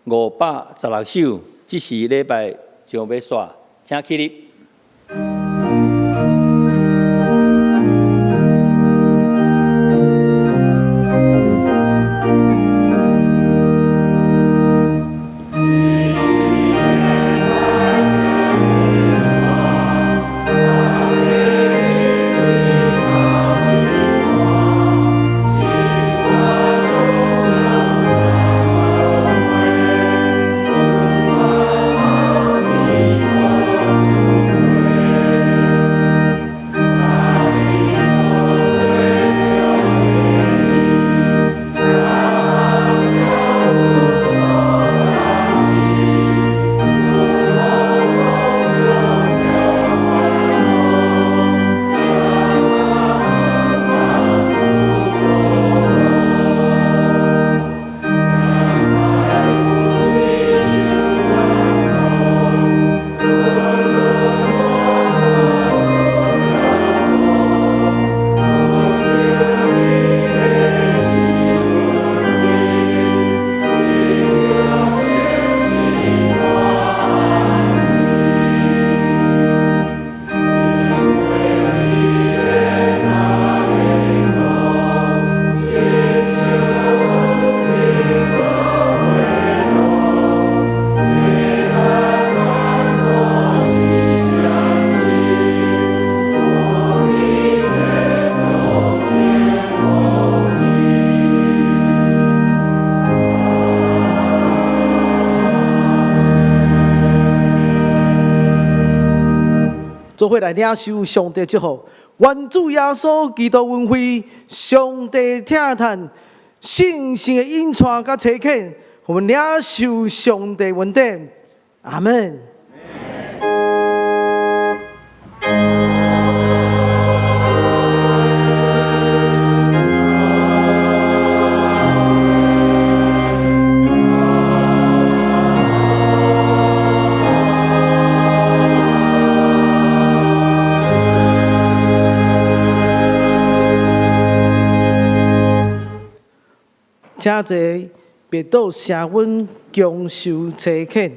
516首，這時禮拜就欲煞，請起立。做伙來領受上帝祝福，願主耶穌基督恩惠，上帝疼嘆，聖神的引帶佮差遣，予阮領受上帝恩典。阿門。請坐，默禱聲阮共受差遣。